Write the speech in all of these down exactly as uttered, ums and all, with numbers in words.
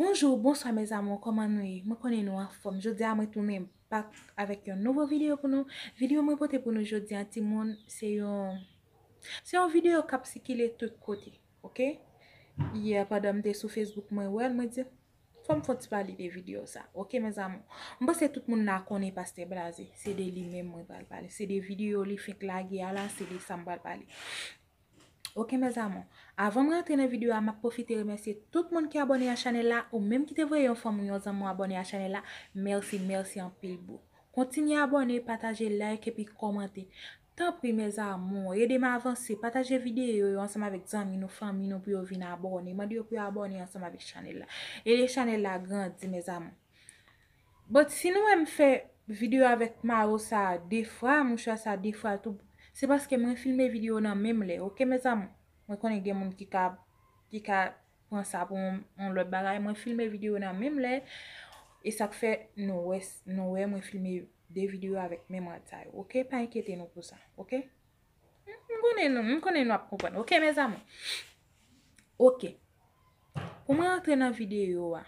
Bonjou, bonswa mes amours, kòman nou ye? Mwen konnen nou anfòm. Jodi a mwen tounen back avèk yon nouvo videyo pou nou. Videyo mwen pote pou nou jodi a, timoun, se yon, se yon videyo k ap sikile tout kote, oke? Yè, pandan m te sou Facebook, mwen wè l, mwen di, fò m fè yon ti pale de videyo sa, oke, mes amours? M panse tout moun la konnen Pastè Blaze. Se de li menm mwen pral pale. Se de videyo li fenk lage a la, se de sa m pral pale. Oke, mes amours. Avan m rantre nan videyo a, m ap pwofite remèsye tout moun ki abòne a chanèl la, ou menm ki te voye yon fanmi ou yon zanmi w abòne a chanèl la. Mèsi, mèsi anpil, boo. Kontinye abòne, pataje, like epi kòmante. Tanpri, mes amours, ede m avanse, pataje videyo yo ansanm avèk zanmi nou, fanmi nou pou yo vin abòne. Mande yo pou yo abòne ansanm avèk chanèl la. Ede chanèl la grandi, mes amours. But si nou wè m fè videyo avèk maro sa a de fwa, mouchwa sa a de fwa tou, se paske mwen filme videyo nan menm lè, oke, mes amours? Mwen konnen gen moun ki ka, ki ka pran sa pou yon, yon lòt bagay. Mwen filme videyo nan menm lè, e sa k fè nou wè, nou wè mwen filme de videyo avèk menm rad sa yo, oke? Pa enkyete nou pou sa, oke? M konnen nou, m konnen nou ap konprann, oke, mes amours? Oke. Pou mwen antre nan videyo a,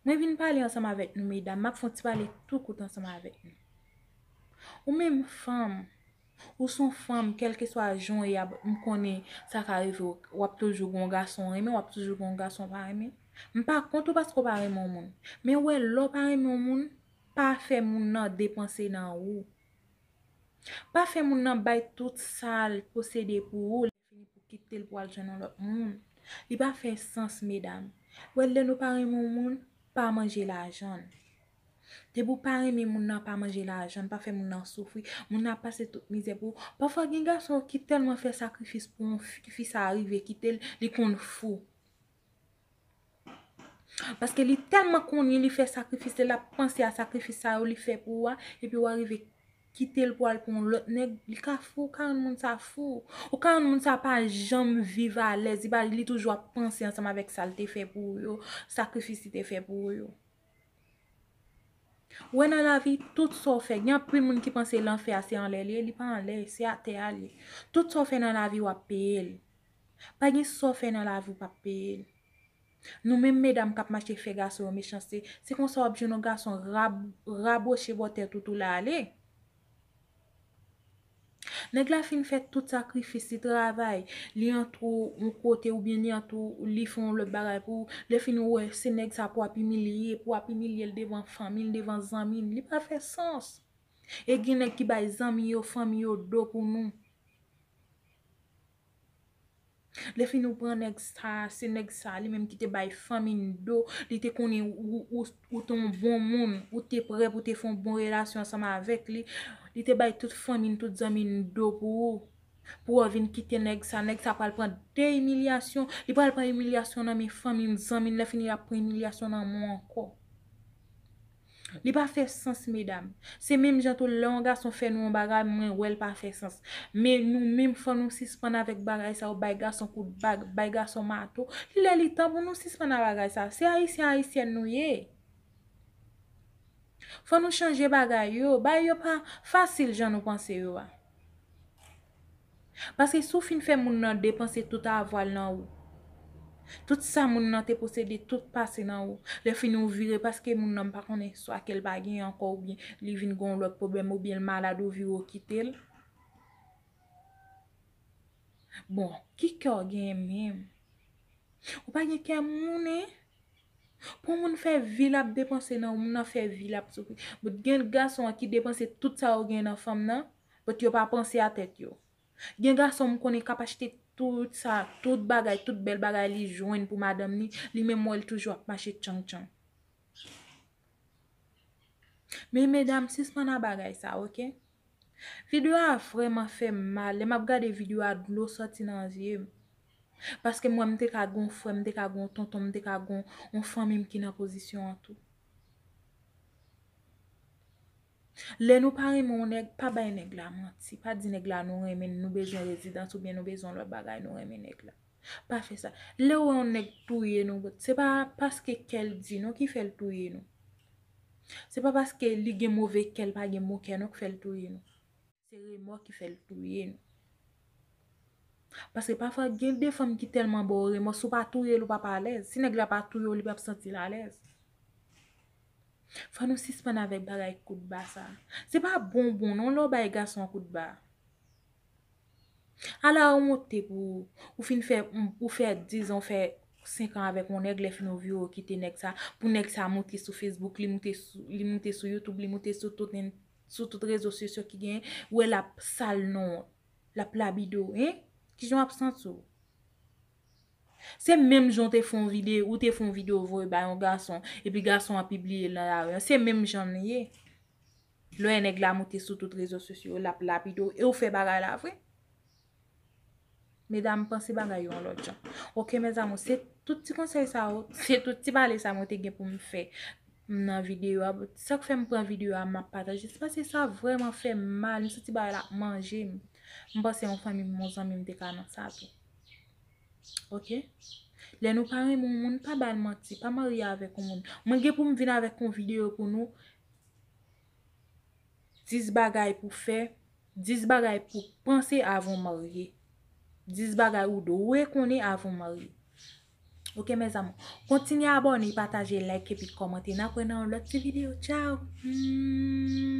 mwen vin pale ansanm avèk nou, medam. M ap fè yon ti pale tou kout ansanm avèk nou. Ou menm fanm, ou se yon fanm, kèlkeswa jan w ye a, m konnen sa ka rive w, w ap toujou gen yon gason w renmen, w ap toujou gen yon gason w pa renmen. M pa kont ou paske w pa renmen yon moun. Men w wè, lè w pa renmen yon moun, pa fè moun nan depanse nan ou. Pa fè moun nan bay tout sa l posede pou ou, lè fini pou kite l pou al jwenn yon lòt moun. Li pa fè sans, medam. Wè, lè nou pa renmen yon moun, pa manje lajan l. Depi w pa renmen moun nan, pa manje lajan l, pa fè moun nan soufri. Moun nan ap pase tout mizè pou ou. Pafwa gen gason ki tèlman fè sakrifis pou yon fi, fi sa a rive kite l, li konn fou. Paske li tèlman konnen li fè sakrifis, lè l ap panse a sakrifis sa yo li fè pou ou a, epi w arive kite l pou al pou yon lòt nèg, li ka fou, ou ka rann moun sa fou. Ou ka rann moun sa pa janm viv alèz, li pa, li toujou ap panse ansanm avèk sa l te fè pou ou yo, sakrifis li te fè pou ou yo. Ou wè nan lavi, tout sa w fè, gen anpil moun ki panse lanfè a se anlè li ye, li pa anlè, se atè a li ye. Tout sa w fè nan lavi, w ap peye l. Pa gen sa w fè nan lavi, w p ap peye l. Nou menm medam k ap mache fè gason yo mechanste, se konsa w ap jwenn yon gason rab-, raboche bò tèt ou tou l ale. Nèg la fin fè tout sakrifis, li travay, li antre w yon kote oubyen li antre w, li fè yon lòt bagay pou ou. Lè fini ou wè se nèg sa pou w ap imilye, pou w ap imilye l devan fanmi l, devan zanmi l. Li pa fè sans. E gen nèg ki bay zanmi yo, fanmi yo do pou nou. Lè fini ou pran nèg sa, se nèg sa li menm ki te bay fanmi n do, li te konnen ou, ou, ou te yon bon moun, ou te prè pou te fè yon bon relasyon ansanm avèk li, li te bay tout fanmi n, tout zanmi n do pou ou, pou w vin kite nèg sa, nèg sa pral pran de imilyasyon, li pral pran imilyasyon nan men fanmi n, zanmi n, lè fini l ap pran imilyasyon nan men w ankò. Li pa fè sans, medam. Se menm jan tou, lè yon gason fè nou yon bagay, mwen wè l pa fè sans. Men nou menm, fò nou sispann avèk bagay sa yo, bay gason kout bag, bay gason mato. Li lè li tan pou nou sispann ak bagay sa. Se ayisyen, ayisyèn nou ye. Fò nou chanje bagay yo. Bagay yo pa fasil jan nou panse yo a. Paske si w fin fè moun nan depanse tout avwa l nan ou, tout sa moun nan te posede, tout pase nan ou, lè fini ou vire paske moun nan pa konnen swa ke l pa genyen ankò oubyen li vin gen yon lòt pwoblèm oubyen l malad ou vire w kite l. Bon, ki kè w genyen menm? Ou pa gen kè moun, en? Pou moun fè vi l ap depanse nan ou, moun nan fè vi l ap soufri. But gen gason an ki depanse tout sa yo gen nan fanm nan, but yo pa panse a tèt yo. Gen gason m konnen k ap achte tout sa, tout bagay, tout bèl bagay li jwenn pou madanm li, li menm wè l toujou ap mache tchang tchang. Men medam, sispann a bagay sa, oke? Videyo a vrèman fè m mal. Lè m ap gade videyo a, dlo sòti nan zye m. Paske m wè m te ka gon frè, m te ka gon tonton, m te ka gon yon fanmi m ki nan pozisyon an tou. Lè nou pa renmen yon nèg, pa bay nèg la manti. Pa di nèg la nou renmen l, nou bezwen rezidans oubyen nou bezwen yon lòt bagay, nou renmen nèg la. Pa fè sa. Lè w wè yon nèg touye nou, se pa paske kè l di non ki fè l touye nou. Se pa paske li gen move kè, l pa gen bon kè non k fè l touye nou. Se remò ki fè l touye nou. Paske pafwa gen de fanm ki tèlman ba w remò, si w pa touye l, ou p ap alèz. Si nèg la pa touye w, li p ap santi l alèz. Fò nou sispann avèk bagay kout ba sa. Se pa bon bon non lè w bay gason an kout ba. Ala ou monte pou ou fin fè ou fè dizan, ou fè senk an avèk yon nèg, lè fini ou vire ou kite nèg sa, pou nèg sa monte sou Facebook, li monte sou li monte sou YouTube, li monte sou tout sou tout rezo sosyo ki gen, ou wè l ap sal non, l ap labide w, hein? Kijan w ap santi w? Se menm jan w te fè yon videyo, ou te fè yon videyo voye bay yon gason, epi gason an pibliye l nan lari an. Se menm jan l ye. Lè nèg la monte sou tout rezo sosyo, l ap lapide w, e w fè bagay la vre. Medam, panse bagay yo yon lòt jan. Ok, mes amours, se tout ti konsèy sa yo, se tout ti pale sa mwen te gen pou m fè nan videyo a. Sa k fè m pran videyo a, m ap pataje. Se paske sa vrèman fè m mal. M santi bagay la ap manje m. M panse yon fanmi m, yon zanmi m te ka nan sa tou. Ok? Lè nou pa renmen yon moun, pa ba l manti, pa marye avèk yon moun. Mwen gen pou m vin avèk yon videyo pou nou. Dis bagay pou fè, dis bagay pou panse avan w marye. Dis bagay ou dwe konnen avan w marye. Ok, mes amours. Kontinye abòne, pataje, like epi kòmante. N ap wè nan yon lòt ti videyo. Tchao! Hmm.